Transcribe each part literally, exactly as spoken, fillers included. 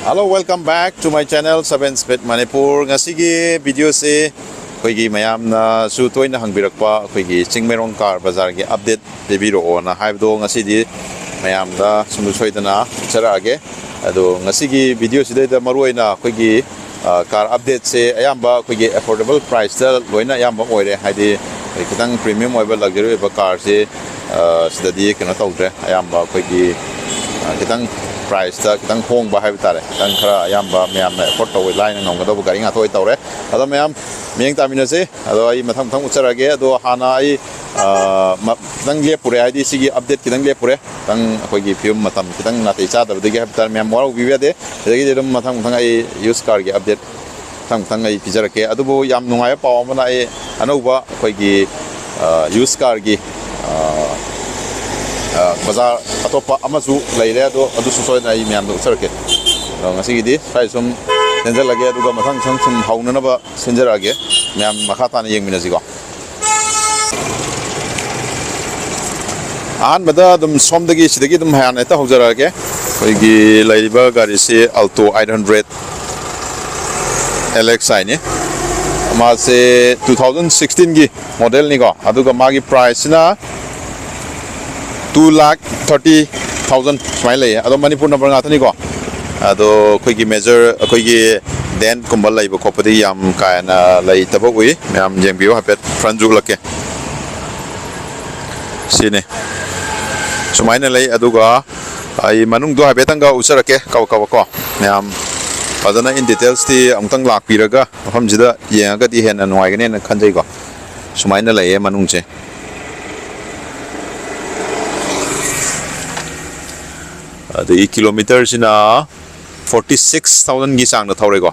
Hello, welcome back to my channel, Seven Speed Manipur. ꯉꯁꯤꯒꯤ ꯚꯤꯗꯤꯑꯣꯁꯤ ꯑꯩꯈꯣꯏꯒꯤ ꯃꯌꯥꯝꯅꯁꯨ ꯇꯣꯏꯅ ꯍꯪꯕꯤꯔꯛꯄ ꯑꯩꯈꯣꯏꯒꯤ ꯆꯤꯡꯃꯩꯔꯣꯡ ꯀꯥꯔ ꯕꯖꯥꯔꯒꯤ ꯑꯞꯗꯦꯠ ꯄꯤꯕꯤꯔꯛꯑꯣꯅ ꯍꯥꯏꯕꯗꯣ ꯉꯁꯤꯗꯤ ꯃꯌꯥꯝꯗ ꯁꯨꯡꯁꯣꯏ ꯁꯣꯏꯗꯅ ꯎꯠꯆꯔꯛꯑꯒꯦ꯫ ꯑꯗꯣ ꯉꯁꯤꯒꯤ ꯚꯤꯗꯤꯑꯣꯁꯤꯗꯩꯗ ꯃꯔꯨꯑꯣꯏꯅ ꯑꯩꯈꯣꯏꯒꯤ, ꯑ, ꯀꯥꯔ ꯑꯞꯗꯦꯠꯁꯦ ꯑꯌꯥꯝꯕ ꯑꯩꯈꯣꯏꯒꯤ ꯑꯦꯐꯣꯔꯗꯦꯕꯜ ꯄ꯭ꯔꯥꯏꯁꯇ ꯂꯣꯏꯅ ꯑꯌꯥꯝꯕ ꯑꯣꯏꯔꯦ꯫ ꯍꯥꯏꯗꯤ ꯈꯤꯇꯪ ꯄ꯭ꯔꯤꯃꯤꯌꯝ ꯑꯣꯏꯕ, ꯂꯛꯖꯔꯤ ꯑꯣꯏꯕ ꯀꯥꯔꯁꯦ, ꯑ, ꯁꯤꯗꯗꯤ ꯀꯩꯅꯣ ꯇꯧꯗ꯭ꯔꯦ꯫ ꯑꯌꯥꯝꯕ ꯑꯩꯈꯣꯏꯒꯤ, ꯑ, ꯈꯤꯇꯪ ꯄ꯭ꯔꯥꯏꯁꯇ ꯈꯤꯇꯪ ꯍꯣꯡꯕ ꯍꯥꯏꯕ ꯇꯥꯔꯦ, ꯈꯤꯇꯪ ꯈꯔ ꯑꯌꯥꯝꯕ ꯃꯌꯥꯝꯅ ꯑꯦꯐꯣꯔꯗ ꯇꯧꯕ, ꯂꯥꯏꯅ ꯉꯝꯒꯗꯧꯕ ꯒꯥꯔꯤ ꯉꯥꯛꯇ ꯑꯣꯏ ꯇꯧꯔꯦ꯫ ꯑꯗꯣ ꯃꯌꯥꯝ ꯃꯤꯠꯌꯦꯡ ꯇꯥꯃꯤꯟꯅꯁꯦ꯫ ꯑꯗꯣ ꯑꯩ ꯃꯊꯪ ꯃꯊꯪ ꯎꯠꯆꯔꯛꯑꯒꯦ꯫ ꯑꯗꯣ ꯍꯥꯟꯅ ꯑꯩ, ꯑ, ꯃ-, ꯈꯤꯇꯪ ꯂꯦꯞꯄꯨꯔꯦ, ꯍꯥꯏꯗꯤ ꯁꯤꯒꯤ ꯑꯞꯗꯦꯠ ꯈꯤꯇꯪ ꯂꯦꯞꯄꯨꯔꯦ꯫ ꯈꯤꯇꯪ ꯑꯩꯈꯣꯏꯒꯤ ꯐꯤꯕꯝ ꯃꯇꯝ ꯈꯤꯇꯪ ꯅꯥꯇꯩ ꯆꯥꯗꯕꯗꯒꯤ ꯍꯥꯏꯕ ꯇꯥꯔꯦ, ꯃꯌꯥꯝ ꯋꯥꯔꯧꯕꯤꯕ ꯌꯥꯗꯦ꯫ ꯁꯤꯗꯒꯤꯗꯤ ꯑꯗꯨꯝ ꯃꯊꯪ ꯃꯊꯪ ꯑꯩ ꯌꯨꯁ ꯀꯥꯔꯒꯤ ꯑꯞꯗꯦꯠ ꯃꯊꯪ ꯃꯊꯪ ꯑꯩ ꯄꯤꯖꯔꯛꯀꯦ꯫ ꯑꯗꯨꯕꯨ ꯌꯥꯝ ꯅꯨꯡꯉꯥꯏꯕ ꯄꯥꯎ ꯑꯃꯅ, ꯑꯩ ꯑꯅꯧꯕ ꯑꯩꯈꯣꯏꯒꯤ, ꯑ, ꯌꯨꯁ ꯀꯥꯔꯒꯤ, ꯑ, ꯑ, ꯕꯖꯥꯔ ꯑꯇꯣꯞꯄ ꯑꯃꯁꯨ ꯂꯩꯔꯦ, ꯑꯗꯣ ꯑꯗꯨꯁꯨ ꯁꯣꯏꯗꯅ ꯑꯩ ꯃꯌꯥꯝꯗ ꯎꯠꯆꯔꯛꯀꯦ꯫ ꯑꯗꯣ ꯉꯁꯤꯒꯤꯗꯤ ꯁ꯭ꯋꯥꯏ ꯁꯨꯝ ꯊꯦꯡꯖꯤꯜꯂꯒꯦ, ꯑꯗꯨꯒ ꯃꯊꯪ ꯃꯊꯪ ꯁꯨꯝ ꯍꯧꯅꯅꯕ ꯁꯤꯟꯖꯔꯛꯑꯒꯦ꯫ ꯃꯌꯥꯝ ꯃꯈꯥ ꯇꯥꯅ ꯌꯦꯡꯃꯤꯟꯅꯁꯤꯀꯣ꯫ ꯑꯍꯥꯟꯕꯗ ꯑꯗꯨꯝ ꯁꯣꯝꯗꯒꯤ, ꯁꯤꯗꯒꯤ ꯑꯗꯨꯝ ꯍꯥꯟꯅ ꯍꯦꯛꯇ ꯍꯧꯖꯔꯛꯑꯒꯦ꯫ ꯑꯩꯈꯣꯏꯒꯤ ꯂꯩꯔꯤꯕ ꯒꯥꯔꯤꯁꯤ Alto eight hundred L X I ꯅꯤ꯫ ꯃꯥꯁꯦ two thousand sixteen ꯒꯤ ꯃꯣꯗꯦꯜꯅꯤꯀꯣ꯫ ꯑꯗꯨꯒ ꯃꯥꯒꯤ ꯄ꯭ꯔꯥꯏꯁꯁꯤꯅ two lakh thirty thousand ꯁꯨꯃꯥꯏꯅ ꯂꯩꯌꯦ꯫ ꯑꯗꯣ ꯃꯅꯤꯄꯨꯔ ꯅꯝꯕꯔ ꯉꯥꯛꯇꯅꯤꯀꯣ꯫ ꯑꯗꯣ ꯑꯩꯈꯣꯏꯒꯤ ꯃꯦꯖꯔ, ꯑꯩꯈꯣꯏꯒꯤ ꯗꯦꯟꯠꯀꯨꯝꯕ ꯂꯩꯕ ꯈꯣꯠꯄꯗꯤ ꯌꯥꯝ ꯀꯥ ꯍꯦꯟꯅ ꯂꯩꯇꯕ ꯎꯏ꯫ ꯃꯌꯥꯝ ꯌꯦꯡꯕꯤꯌꯨ, ꯍꯥꯏꯐꯦꯠ ꯐ꯭ꯔꯟꯁꯨ ꯎꯠꯂꯛꯀꯦ꯫ ꯁꯤꯅꯤ꯫ ꯁꯨꯃꯥꯏꯅ ꯂꯩ꯫ ꯑꯗꯨꯒ ꯑꯩ ꯃꯅꯨꯡꯗꯣ ꯍꯥꯏꯐꯦꯠꯇꯪꯒ ꯎꯠꯆꯔꯛꯀꯦ, ꯀꯕꯛ ꯀꯕꯛ ꯀꯣ꯫ ꯃꯌꯥꯝ ꯐꯖꯅ in details ꯇꯤ ꯑꯃꯨꯛꯇꯪ ꯂꯥꯛꯄꯤꯔꯒ ꯃꯐꯝꯁꯤꯗ ꯌꯦꯡꯉꯒꯗꯤ ꯍꯦꯟꯅ ꯅꯨꯡꯉꯥꯏꯒꯅꯦꯅ ꯈꯟꯖꯩꯀꯣ꯫ ꯁꯨꯃꯥꯏꯅ ꯂꯩꯌꯦ ꯃꯅꯨꯡꯁꯦ꯫ ꯑꯗꯒꯤ ꯀꯤꯂꯣꯃꯤꯇꯔꯁꯤꯅ forty six thousand ꯒꯤ ꯆꯥꯡꯗ ꯊꯧꯔꯦꯀꯣ꯫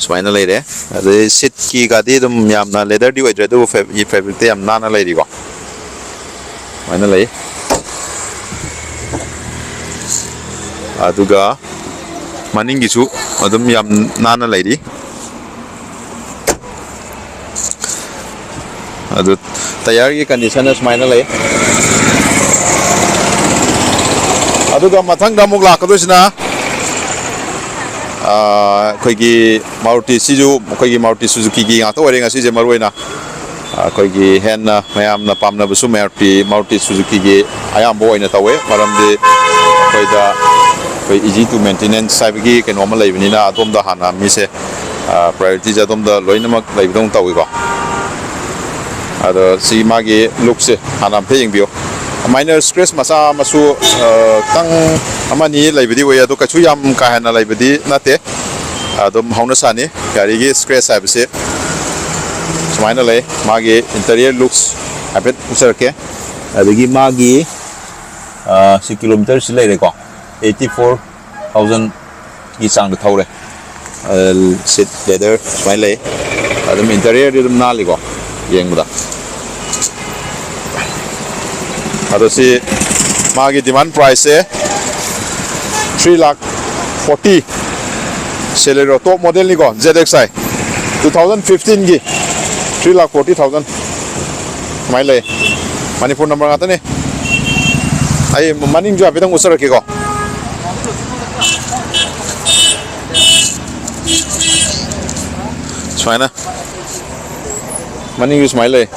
ꯁꯨꯃꯥꯏꯅ ꯂꯩꯔꯦ꯫ ꯑꯗꯩ ꯁꯤꯠꯀꯤ ꯒꯥꯗꯤ ꯑꯗꯨꯝ ꯌꯥꯝꯅ ꯂꯦꯗꯔꯗꯤ ꯑꯣꯏꯗ꯭ꯔꯦ, ꯑꯗꯨꯕꯨ ꯐꯦ-, ꯐꯦꯕ꯭ꯔꯤꯛꯇꯤ ꯌꯥꯝ ꯅꯥꯟꯅ ꯂꯩꯔꯤꯀꯣ꯫ ꯁꯨꯃꯥꯏꯅ ꯂꯩ꯫ ꯑꯗꯨꯒ ꯃꯅꯤꯡꯒꯤꯁꯨ ꯑꯗꯨꯝ ꯌꯥꯝ ꯅꯥꯟꯅ ꯂꯩꯔꯤ꯫ ꯑꯗꯨ ꯇꯌꯥꯔꯒꯤ ꯀꯟꯗꯤꯁꯟꯅ ꯁꯨꯃꯥꯏꯅ ꯂꯩ꯫ ꯑꯗꯨꯒ ꯃꯊꯪꯗ ꯑꯃꯨꯛ ꯂꯥꯛꯀꯗꯣꯏꯁꯤꯅ ꯑꯩꯈꯣꯏꯒꯤ ꯃꯥꯔꯨꯇꯤꯁꯤꯁꯨ ꯑꯩꯈꯣꯏꯒꯤ ꯃꯥꯔꯨꯇꯤ ꯁꯨꯖꯨꯀꯤꯒꯤ ꯉꯥꯛꯇ ꯑꯣꯏꯔꯦ ꯉꯁꯤꯁꯦ ꯃꯔꯨ ꯑꯣꯏꯅ꯫ ꯑꯩꯈꯣꯏꯒꯤ ꯍꯦꯟꯅ ꯃꯌꯥꯝꯅ ꯄꯥꯝꯅꯕꯁꯨ ꯃꯥꯔꯨꯇꯤ, ꯃꯥꯔꯨꯇꯤ ꯁꯨꯖꯨꯀꯤꯒꯤ ꯑꯌꯥꯝꯕ ꯑꯣꯏꯅ ꯇꯧꯋꯦ꯫ ꯃꯔꯝꯗꯤ ꯑꯩꯈꯣꯏꯗ ꯑꯩꯈꯣꯏ easy to maintenance ꯍꯥꯏꯕꯒꯤ ꯀꯩꯅꯣ ꯑꯃ ꯂꯩꯕꯅꯤꯅ ꯑꯗꯣꯝꯗ ꯍꯥꯟꯅ ꯃꯤꯁꯦ, priorityꯁꯦ ꯑꯗꯣꯝꯗ ꯂꯣꯏꯅꯃꯛ ꯂꯩꯕꯗꯧꯅ ꯇꯧꯋꯤꯀꯣ꯫ ꯑꯗꯣ ꯁꯤ ꯃꯥꯒꯤ lookꯁꯦ ꯍꯥꯟꯅ ꯑꯝꯇ ꯌꯦꯡꯕꯤꯌꯨ꯫ Minor scratch ꯃꯆꯥ ꯃꯁꯨ, ꯑ, ꯈꯤꯇꯪ ꯑꯃꯅꯤ ꯂꯩꯕꯗꯤ ꯑꯣꯏ, ꯑꯗꯣ ꯀꯩꯁꯨ ꯌꯥꯝ ꯀꯥ ꯍꯦꯟꯅ ꯂꯩꯕꯗꯤ ꯅꯠꯇꯦ꯫ ꯑꯗꯨꯝ ꯍꯧꯅ ꯁꯥꯅꯤ ꯒꯥꯔꯤꯒꯤ scratch ꯍꯥꯏꯕꯁꯦ꯫ ꯁꯨꯃꯥꯏꯅ ꯂꯩ꯫ ꯃꯥꯒꯤ interior looks ꯍꯥꯏꯐꯦꯠ ꯎꯠꯆꯔꯛꯀꯦ꯫ ꯑꯗꯒꯤ ꯃꯥꯒꯤ, ꯑ, ꯁꯤ kilometerꯁꯤ ꯂꯩꯔꯦꯀꯣ, eighty four thousandꯒꯤ ꯆꯥꯡꯗ ꯊꯧꯔꯦ꯫ Seat leather ꯁꯨꯃꯥꯏꯅ ꯂꯩ꯫ ꯑꯗꯨꯝ interiorꯗꯤ ꯑꯗꯨꯝ ꯅꯥꯜꯂꯤꯀꯣ ꯌꯦꯡꯕꯗ꯫ ꯑꯗꯣ ꯁꯤ ꯃꯥꯒꯤ demand priceꯁꯦ three lakh forty꯫ Celerio top modelꯅꯤꯀꯣ, Z X I two thousand fifteenꯒꯤ three lakh forty thousand꯫ ꯁꯨꯃꯥꯏꯅ ꯂꯩ꯫ ꯃꯅꯤꯄꯨꯔ number ꯉꯥꯛꯇꯅꯦ꯫ ꯑꯩ ꯃꯅꯤꯡꯁꯨ ꯍꯥꯏꯐꯦꯠꯇꯪ ꯎꯠꯆꯔꯛꯀꯦꯀꯣ꯫ ꯁꯨꯃꯥꯏꯅ ꯃꯅꯤꯡꯁꯨ ꯁꯨꯃꯥꯏꯅ ꯂꯩ꯫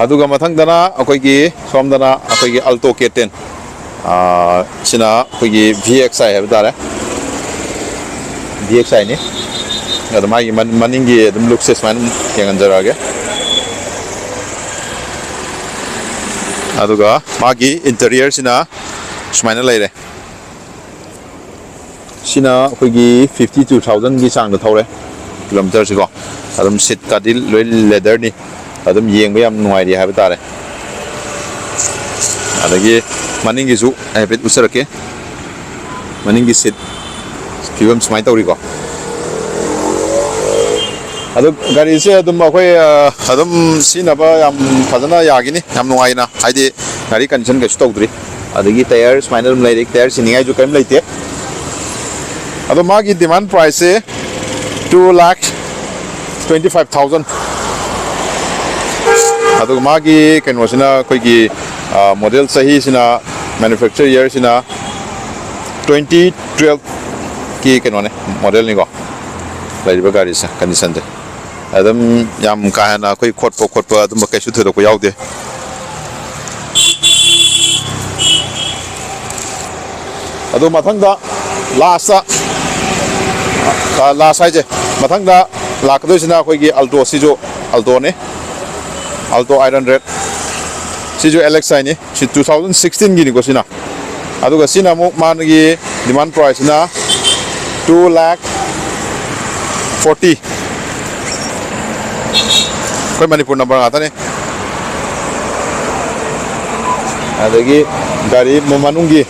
ꯑꯗꯨꯒ ꯃꯊꯪꯗꯅ ꯑꯩꯈꯣꯏꯒꯤ ꯁꯣꯝꯗꯅ ꯑꯩꯈꯣꯏꯒꯤ Alto K ten꯫ ꯑꯥ, ꯁꯤꯅ ꯑꯩꯈꯣꯏꯒꯤ V X I ꯍꯥꯏꯕ ꯇꯥꯔꯦ꯫ V X I ꯅꯤ꯫ ꯑꯗꯣ ꯃꯥꯒꯤ ꯃꯟ-, ꯃꯅꯤꯡꯒꯤ ꯑꯗꯨꯝ lookꯁꯦ ꯁꯨꯃꯥꯏꯅ ꯌꯦꯡꯍꯟꯖꯔꯛꯑꯒꯦ꯫ ꯑꯗꯨꯒ ꯃꯥꯒꯤ interiorꯁꯤꯅ ꯁꯨꯃꯥꯏꯅ ꯂꯩꯔꯦ꯫ ꯁꯤꯅ ꯑꯩꯈꯣꯏꯒꯤ fifty two thousandꯒꯤ ꯆꯥꯡꯗ ꯊꯧꯔꯦ, kilometerꯁꯤꯀꯣ꯫ ꯑꯗꯨꯝ seatꯀꯗꯤ ꯂꯣꯏ leatherꯅꯤ꯫ ꯑꯗꯨꯝ ꯌꯦꯡꯕ ꯌꯥꯝ ꯅꯨꯡꯉꯥꯏꯔꯤ ꯍꯥꯏꯕ ꯇꯥꯔꯦ꯫ ꯑꯗꯒꯤ ꯃꯅꯤꯡꯒꯤꯁꯨ ꯍꯥꯏꯐꯦꯠ ꯎꯠꯆꯔꯛꯀꯦ꯫ ꯃꯅꯤꯡꯒꯤ seat ꯐꯤꯕꯝ ꯁꯨꯃꯥꯏꯅ ꯇꯧꯔꯤꯀꯣ꯫ ꯑꯗꯨ ꯒꯥꯔꯤꯁꯦ ꯑꯗꯨꯝ ꯑꯩꯈꯣꯏ, ꯑ, ꯑꯗꯨꯝ ꯁꯤꯖꯤꯟꯅꯕ ꯌꯥꯝ ꯐꯖꯅ ꯌꯥꯒꯤꯅꯤ, ꯌꯥꯝ ꯅꯨꯡꯉꯥꯏꯅ꯫ ꯍꯥꯏꯗꯤ ꯒꯥꯔꯤ condition ꯀꯩꯁꯨ ꯇꯧꯗ꯭ꯔꯤ꯫ ꯑꯗꯒꯤ tyre ꯁꯨꯃꯥꯏꯅ ꯑꯗꯨꯝ ꯂꯩꯔꯤ, tyre ꯁꯤꯅꯤꯡꯉꯥꯏꯁꯨ ꯀꯔꯤꯝ ꯂꯩꯇꯦ꯫ ꯑꯗꯣ ꯃꯥꯒꯤ demand priceꯁꯦ two lakh twenty five thousand꯫ ꯑꯗꯨꯒ ꯃꯥꯒꯤ ꯀꯩꯅꯣꯁꯤꯅ ꯑꯩꯈꯣꯏꯒꯤ, ꯑ, model ꯆꯍꯤꯁꯤꯅ, manufacture yearꯁꯤꯅ ꯇ꯭ꯋꯦꯟꯇꯤ ꯇꯨꯋꯦꯜꯐꯀꯤ ꯀꯩꯅꯣꯅꯦ, ꯃꯣꯗꯦꯜꯅꯤꯀꯣ꯫ ꯂꯩꯔꯤꯕ ꯒꯥꯔꯤꯁꯦ, ꯀꯟꯗꯤꯁꯟꯁꯦ ꯑꯗꯨꯝ ꯌꯥꯝ ꯀꯥ ꯍꯦꯟꯅ ꯑꯩꯈꯣꯏ ꯈꯣꯠꯄ ꯈꯣꯠꯄ ꯑꯗꯨꯝꯕ ꯀꯩꯁꯨ ꯊꯣꯏꯗꯣꯛꯄ ꯌꯥꯎꯗꯦ꯫ ꯑꯗꯨ ꯃꯊꯪꯗ ꯂꯥꯁꯇ, ꯂꯥꯁ ꯍꯥꯏꯁꯦ, ꯃꯊꯪꯗ ꯂꯥꯛꯀꯗꯣꯏꯁꯤꯅ ꯑꯩꯈꯣꯏꯒꯤ ꯑꯜꯇꯣ, ꯁꯤꯁꯨ ꯑꯜꯇꯣꯅꯤ, ꯑꯜꯇꯣ ꯑꯥꯏꯠ ꯍꯟꯗ꯭ꯔꯦꯠ꯫ ꯁꯤꯁꯨ ꯑꯦꯜ ꯑꯦꯛꯁ ꯑꯥꯏꯅꯤ꯫ ꯁꯤ ꯇꯨ ꯊꯥꯎꯖꯟ ꯁꯤꯛꯁꯇꯤꯟꯒꯤꯅꯤꯀꯣ ꯁꯤꯅ꯫ ꯑꯗꯨꯒ ꯁꯤꯅ ꯑꯃꯨꯛ ꯃꯥꯒꯤ ꯗꯤꯃꯥꯟ ꯄ꯭ꯔꯥꯏꯁꯁꯤꯅ ꯇꯨ ꯂꯥꯛ ꯐꯣꯔꯇꯤ꯫ ꯑꯩꯈꯣꯏ ꯃꯅꯤꯄꯨꯔ ꯅꯝꯕꯔ ꯉꯥꯛꯇꯅꯤ꯫ ꯑꯗꯒꯤ ꯒꯥꯔꯤ ꯃꯅꯨꯡꯒꯤ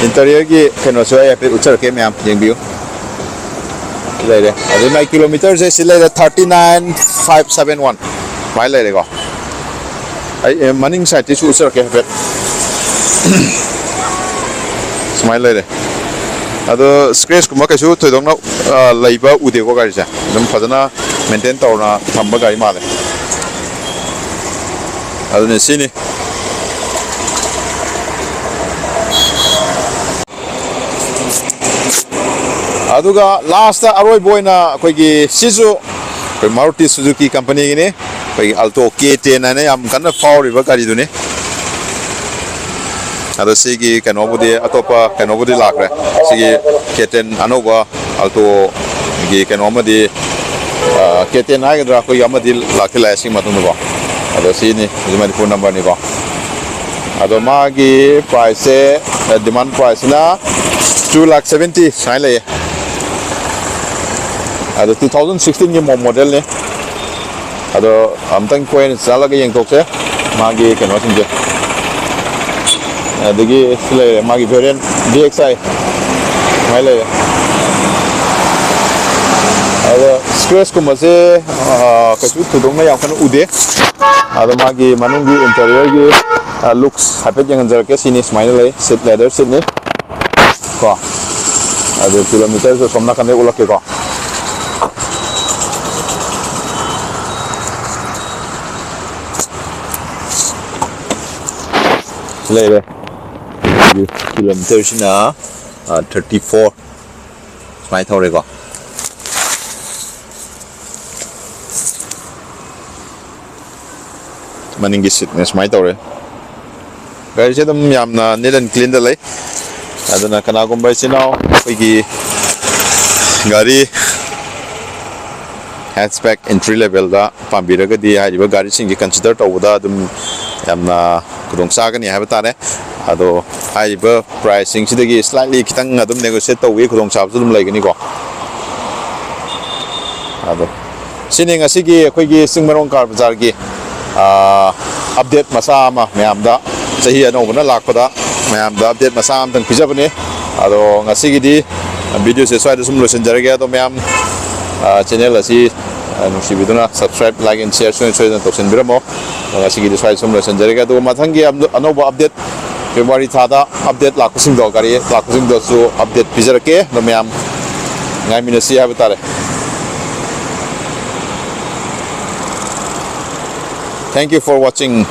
ꯏꯟꯇꯔꯤꯌꯔꯒꯤ ꯀꯩꯅꯣꯁꯨ ꯑꯩ ꯍꯥꯏꯐꯦꯠ ꯎꯠꯆꯔꯛꯀꯦ, ꯃꯌꯥꯝ ꯌꯦꯡꯕꯤꯌꯨ꯫ ꯂꯩꯔꯦ꯫ ꯑꯗꯩ ꯃꯥꯏ ꯀꯤꯂꯣꯃꯤꯇꯔꯁꯦ ꯁꯤ ꯂꯩꯔꯦ, thirty nine five seven one. ꯁꯨꯃꯥꯏꯅ ꯂꯩꯔꯦꯀꯣ꯫ ꯑꯩ, ꯑꯦ, ꯃꯅꯤꯡ ꯁꯥꯏꯠꯇꯩꯁꯨ ꯎꯠꯆꯔꯛꯀꯦ ꯍꯥꯏꯐꯦꯠ꯫ ꯁꯨꯃꯥꯏꯅ ꯂꯩꯔꯦ꯫ ꯑꯗꯣ ꯁ꯭ꯀ꯭ꯔꯦꯆꯀꯨꯝꯕ ꯀꯩꯁꯨ ꯊꯣꯏꯗꯣꯛꯅ, ꯑ, ꯂꯩꯕ ꯎꯗꯦꯀꯣ ꯒꯥꯔꯤꯁꯦ꯫ ꯑꯗꯨꯝ ꯐꯖꯅ ꯃꯦꯟꯇꯦꯟ ꯇꯧꯔ ꯊꯝꯕ ꯒꯥꯔꯤ ꯃꯥꯜꯂꯦ꯫ ꯑꯗꯨꯅꯦ ꯁꯤꯅꯤ꯫ ꯑꯗꯨꯒ ꯂꯥꯁꯇ ꯑꯔꯣꯏꯕ ꯑꯣꯏꯅ ꯑꯩꯈꯣꯏꯒꯤ ꯁꯤꯁꯨ ꯑꯩꯈꯣꯏ ꯃꯥꯔꯨꯇꯤ ꯁꯨꯖꯨꯀꯤ ꯀꯝꯄꯅꯤꯒꯤꯅꯤ꯫ ꯑꯩꯈꯣꯏꯒꯤ ꯑꯜꯇꯣ ꯀꯦ ꯇꯦꯟ ꯍꯥꯏꯅ ꯌꯥꯝ ꯀꯟꯅ ꯐꯥꯎꯔꯤꯕ ꯒꯥꯔꯤꯗꯨꯅꯤ꯫ ꯑꯗꯣ ꯁꯤꯒꯤ ꯀꯩꯅꯣꯕꯨꯗꯤ, ꯑꯇꯣꯞꯄ ꯀꯩꯅꯣꯕꯨꯗꯤ ꯂꯥꯛꯈ꯭ꯔꯦ꯫ ꯁꯤꯒꯤ ꯀꯦ ꯇꯦꯟ ꯑꯅꯧꯕ ꯑꯜꯇꯣꯒꯤ ꯀꯩꯅꯣ ꯑꯃꯗꯤ, ꯑ, ꯀꯦ ꯇꯦꯟ ꯍꯥꯏꯒꯗ꯭ꯔꯥ, ꯑꯩꯈꯣꯏꯒꯤ ꯑꯃꯗꯤ ꯂꯥꯛꯇꯤ ꯂꯥꯛꯑꯦ ꯁꯤꯒꯤ ꯃꯇꯨꯡꯗꯀꯣ꯫ ꯑꯗꯣ ꯁꯤꯅꯤ ꯍꯧꯖꯤꯛ ꯃꯅꯤꯄꯨꯔ ꯅꯝꯕꯔꯅꯤꯀꯣ꯫ ꯑꯗꯣ ꯃꯥꯒꯤ ꯄ꯭ꯔꯥꯏꯁꯁꯦ, ꯑ, ꯗꯤꯃꯥꯟ ꯄ꯭ꯔꯥꯏꯁꯁꯤꯅ ꯇꯨ ꯂꯥꯛ ꯁꯕꯦꯟꯇꯤ ꯁꯨꯃꯥꯏꯅ ꯂꯩꯌꯦ꯫ ꯑꯗꯣ ꯇꯨ ꯊꯥꯎꯖꯟ ꯁꯤꯛꯁꯇꯤꯟꯒꯤ ꯃꯣ-, ꯃꯣꯗꯦꯜꯅꯤ꯫ ꯑꯗꯣ ꯑꯝꯇꯪ ꯀꯣꯏꯅ ꯆꯠꯂꯒ ꯌꯦꯡꯊꯣꯛꯁꯦ ꯃꯥꯒꯤ ꯀꯩꯅꯣꯁꯤꯡꯁꯦ꯫ ꯑꯗꯒꯤ ꯁꯤ ꯂꯩꯔꯦ ꯃꯥꯒꯤ ꯚꯦꯔꯤꯌꯟ ꯚꯤ ꯑꯦꯛꯁ ꯑꯥꯏ ꯁꯨꯃꯥꯏꯅ ꯂꯩꯔꯦ꯫ ꯑꯗꯣ ꯁ꯭ꯀ꯭ꯔꯦꯆꯀꯨꯝꯕꯁꯦ, ꯑ, ꯀꯩꯁꯨ ꯊꯣꯏꯗꯣꯛꯅ ꯌꯥꯝ ꯀꯟꯅ ꯎꯗꯦ꯫ ꯑꯗꯣ ꯃꯥꯒꯤ ꯃꯅꯨꯡꯒꯤ ꯏꯟꯇꯔꯤꯌꯔꯒꯤ, ꯑ, ꯂꯨꯛꯁ ꯍꯥꯏꯐꯦꯠ ꯌꯦꯡꯍꯟꯖꯔꯛꯀꯦ꯫ ꯁꯤꯅꯤ ꯁꯨꯃꯥꯏꯅ ꯂꯩ, ꯁꯤꯠ ꯂꯦꯗꯔ ꯁꯤꯠꯅꯤ ꯀꯣ꯫ ꯑꯗꯣ ꯀꯤꯂꯣꯃꯤꯇꯔꯁꯨ ꯑꯁꯣꯝ ꯅꯥꯀꯟꯗꯩ ꯎꯠꯂꯛꯀꯦꯀꯣ꯫ ꯂꯩꯔꯦ꯫ ꯀꯤꯂꯣꯃꯤꯇꯔꯁꯤꯅ ꯊꯥꯔꯇꯤ ꯐꯣꯔ ꯁꯨꯃꯥꯏꯅ ꯊꯧꯔꯦꯀꯣ꯫ ꯃꯅꯤꯡꯒꯤ ꯁꯤꯠꯅ ꯁꯨꯃꯥꯏꯅ ꯇꯧꯔꯦ꯫ ꯒꯥꯔꯤꯁꯦ ꯑꯗꯨꯝ ꯌꯥꯝꯅ neat and cleanꯗ ꯂꯩ꯫ ꯑꯗꯨꯅ ꯀꯅꯥꯒꯨꯝꯕ ꯏꯆꯤꯟ ꯏꯅꯥꯎ ꯑꯩꯈꯣꯏꯒꯤ ꯒꯥꯔꯤ hatchback entry levelꯗ ꯄꯥꯝꯕꯤꯔꯒꯗꯤ ꯍꯥꯏꯔꯤꯕ ꯒꯥꯔꯤꯁꯤꯡꯁꯤ consider ꯇꯧꯕꯗ ꯑꯗꯨꯝ ꯌꯥꯝꯅ ꯈꯨꯗꯣꯡ ꯆꯥꯒꯅꯤ ꯍꯥꯏꯕ ꯇꯥꯔꯦ꯫ ꯑꯗꯣ ꯍꯥꯏꯔꯤꯕ priceꯁꯤꯡꯁꯤꯗꯒꯤ slightly ꯈꯤꯇꯪ ꯑꯗꯨꯝ negotiate ꯇꯧꯕꯒꯤ ꯈꯨꯗꯣꯡꯆꯥꯕꯁꯨ ꯑꯗꯨꯝ ꯂꯩꯒꯅꯤꯀꯣ꯫ ꯑꯗꯣ ꯁꯤꯅꯤ ꯉꯁꯤꯒꯤ ꯑꯩꯈꯣꯏꯒꯤ ꯆꯤꯡꯃꯔꯣꯡ ꯀꯥꯔ ꯕꯖꯥꯔꯒꯤ, ꯑꯥ, update ꯃꯆꯥ ꯑꯃ ꯃꯌꯥꯝꯗ, ꯆꯍꯤ ꯑꯅꯧꯕꯅ ꯂꯥꯛꯄꯗ ꯃꯌꯥꯝꯗ update ꯃꯆꯥ ꯑꯃꯇꯪ ꯄꯤꯖꯕꯅꯤ꯫ ꯑꯗꯣ ꯉꯁꯤꯒꯤꯗꯤ videoꯁꯦ ꯁ꯭ꯋꯥꯏꯗ ꯁꯨꯝ ꯂꯣꯏꯁꯤꯟꯖꯔꯒꯦ꯫ ꯑꯗꯣ ꯃꯌꯥꯝ, ꯑꯥ, channel ꯑꯁꯤ, ꯑꯥ, ꯅꯨꯡꯁꯤꯕꯤꯗꯨꯅ subscribe, like and share ꯁꯣꯏꯗꯅ ꯁꯣꯏꯗꯅ ꯇꯧꯁꯤꯟꯕꯤꯔꯝꯃꯣ꯫ ꯑꯗꯣ ꯉꯁꯤꯒꯤꯗꯤ ꯁ꯭ꯋꯥꯏꯗ ꯁꯨꯝ ꯂꯣꯏꯁꯤꯟꯖꯔꯒꯦ꯫ ꯑꯗꯨꯒ ꯃꯊꯪꯒꯤ ꯑꯅꯧꯕ update, February ꯊꯥꯗ update ꯂꯥꯛꯄꯁꯤꯡꯗꯣ, ꯒꯥꯔꯤ ꯂꯥꯛꯄꯁꯤꯡꯗꯣꯁꯨ update ꯄꯤꯖꯔꯛꯀꯦ꯫ ꯑꯗꯣ ꯃꯌꯥꯝ ꯉꯥꯏꯃꯤꯟꯅꯁꯤ ꯍꯥꯏꯕ ꯇꯥꯔꯦ꯫ Thank you for watching.